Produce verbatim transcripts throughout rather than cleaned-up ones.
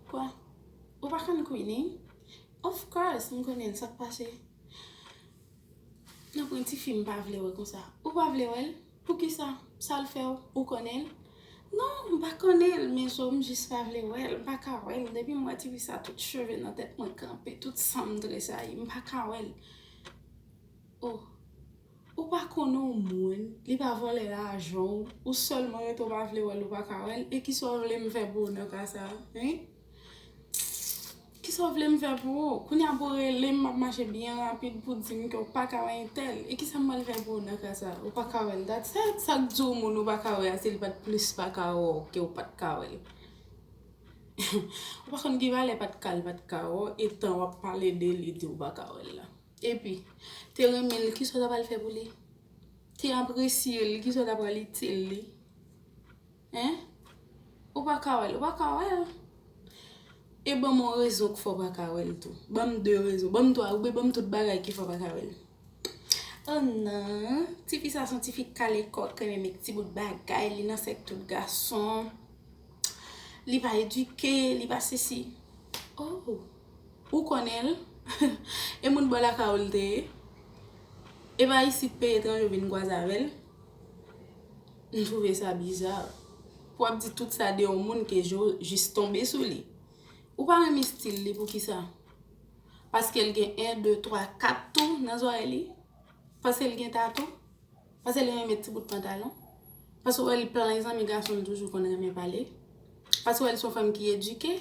Kwa? Ou pa konn Queenie? Of course, m konnen l. Sa k pase? Nan pwen ti fi m pa vle wè konsa. Ou pa vle wè l? Poukisa? Sa l fè w? Ou konnen l? Non, m pa konnen l, men so m jis pa vle wè l. M pa ka wè l. Depi m wè ti fi sa, tout cheve nan tèt mwen kanpe, tout san m tresayi. M pa ka wè l. Oh, ou pa konnen yon moun, li pa vòlè lajan w, ou sèlman rete w pa vle wè l, ou pa ka wè l, e kisa w vle m fè pou ou nan ka sa a? Hein? Kisa w vle m fè pou ou? Kounye a pou w rele m, m ap mache byen rapid pou w di m ke w pa ka wè entèl. E kisa m pral fè pou ou nan ka sa a? Ou pa ka wè l. That's it. Sa k di w moun ou pa ka wè a, se li pa t plis pa ka wè w ke w pa t ka wè l. Ou pa konn ki valè pa t ka l pa t ka wè w, e tan w ap pale de li di w pa ka wè l la. Epi, te renmen l, kisa w ta pral fè pou li? Te apresye l, kisa w ta pral itil li? Hein? Ou pa ka wè l, ou pa ka wè l. E ban m yon rezon k fè w pa ka wè l tou. Ban m de rezon. Ban m twa, oubyen ban m tout bagay ki fè w pa ka wè l. Oh non, ti fi sa se yon ti fi kale kò, k renmen met ti bout bagay, li nan sèk tout gason. Li pa edike, li pa sesi. Oh, ou konnen l? E moun bò lakay ou l te ye? E pa isit peyi etranje w vin kwaze avè l? M twouve sa biza. Pou w ap di tout sa de yon moun ke je w jis tonbe sou li. Ou pa renmen stil li, poukisa? Paske l gen en, de, twa, kat tou nan zòrèy li? Paske l gen tatou? Paske l renmen met ti bout pantalon? Paske w wè l plen zanmi gason l toujou konn renmen pale? Paske w wè l se yon fanm ki edike?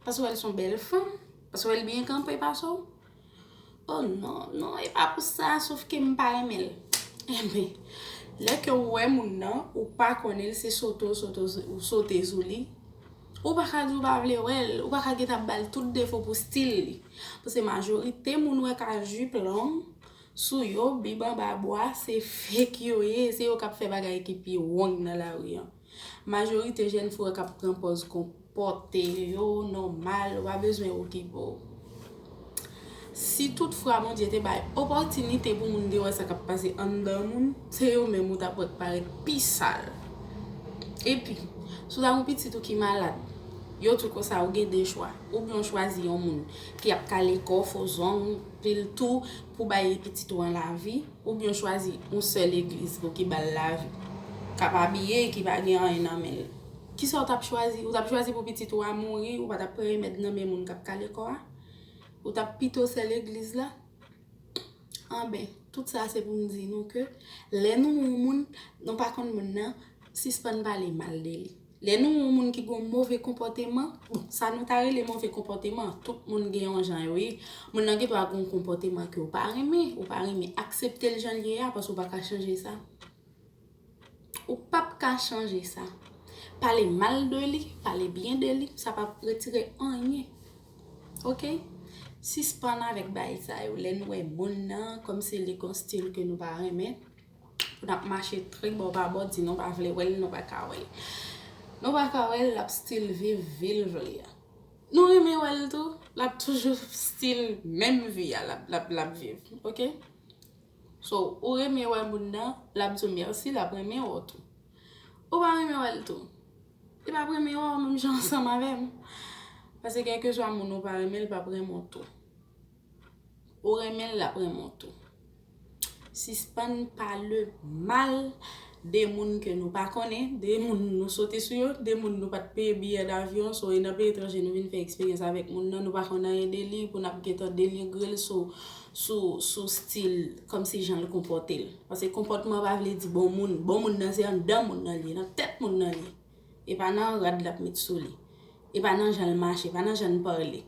Paske w wè l se yon bèl fanm? Paske w wè l byen kanpe pase w? Oh non, non, e pa pou sa, sof ke m pa renmen l. Enben, lè ke w wè moun nan, ou pa konnen l, se sote w sote, w sote sou li. Ou pa ka di w pa vle wè l, ou pa ka gentan ap ba l tout defo pou stil li. Paske majorite moun ou wè k a jip long sou yo, bib anba bwa, se fake yo ye, se yo k ap fè bagay ki pi wrong nan lari an. Majorite jèn fi w wè k ap pran pòz konpòte yo nòmal, w pa bezwen okipe w. Si tout fwa Bondye te bay opòtinite pou moun te wè sa k ap pase anndan moun, se yo menm ou t ap wè k parèt pi sal. Epi, si w ta gen yon pitit ou ki malad, yo tou konsa, ou gen de chwa. Oubyen w chwazi yon moun ki ap kale kò, fo zong, pil tou, pou bay pitit ou an lavi, oubyen w chwazi yon sèl legliz pou ki ba l lavi, k ap abiye, ki pa gen anyen nan men l. Kisa w t ap chwazi? Ou t ap chwazi pou pitit ou a mouri, ou pa t ap pran remèd nan men moun k ap kale kò a? Ou t ap pito sèl legliz la? Anben, tout sa se pou m di nou ke lè nou wè yon moun, nou pa konn moun nan, sispann pale mal de li. Lè nou wè yon moun ki gen yon move konpòteman, bon, sa nou ta rele move konpòteman, tout moun gen yon jan yo ye. Moun nan gendwa gen yon konpòteman ke w pa renmen, ou pa renmen, aksepte l jan l ye a, paske w pa ka chanje sa. Ou p ap ka chanje sa. Pale mal de li, pale byen de li, sa p ap retire anyen. Oke? Sispann avèk bagay sa yo. Lè n wè moun nan, kòmsi li gen yon stil ke nou pa renmen, pou n ap mache trip bò pa bò, di nou pa vle wè l, nou pa ka wè l. Nou pa ka wè l, l ap still viv vi l vle a. Nou renmen wè l tou, l ap toujou still menm vi a l ap, l ap, l ap viv, oke? So, ou renmen wè moun nan, l ap di w mèsi, l ap renmen wè w tou. Ou pa renmen wè l tou. Li p ap renmen wè w menm jan ansanm avè m. Paske kèlkeswa moun ou pa renmen, l p ap renmen w tou. Ou renmen l, l ap renmen w tou. Sispann pale mal de moun ke nou pa konnen, de moun nou sote sou yo, de moun nou pa t peye biyè davyon, so e nan peyi etranje nou vin fè eksperyans avèk moun nan, nou pa konn anyen de li, pou n ap gentan denigre l sou, sou, sou stil, kòmsi jan l konpòte l. Paske konpòtman pa vle di bon moun. Bon moun nan se anndan moun nan li ye, nan tèt moun nan li ye. E pa nan rad l ap met sou li. E pa nan jan l mache, e pa nan jan l pale.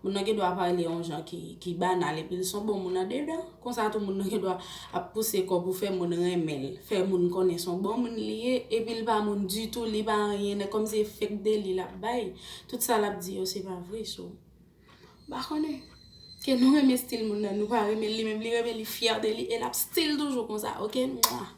Moun nan gendwa pale yon jan ki, ki banal, epi l se yon bon moun andedan. Konsa tou, moun nan gendwa ap pouse kò pou fè moun renmen l, fè moun konnen se yon bon moun li ye, epi l pa moun ditou, li pa anyen, kòmsi se fake de li l ap bay. Tout sa l ap di yo, se pa vre, so. M pa konnen. Ke nou renmen stil moun nan, nou pa renmen l, li menm li renmen, li fyè de li, e l ap still toujou konsa, oke? Mwa.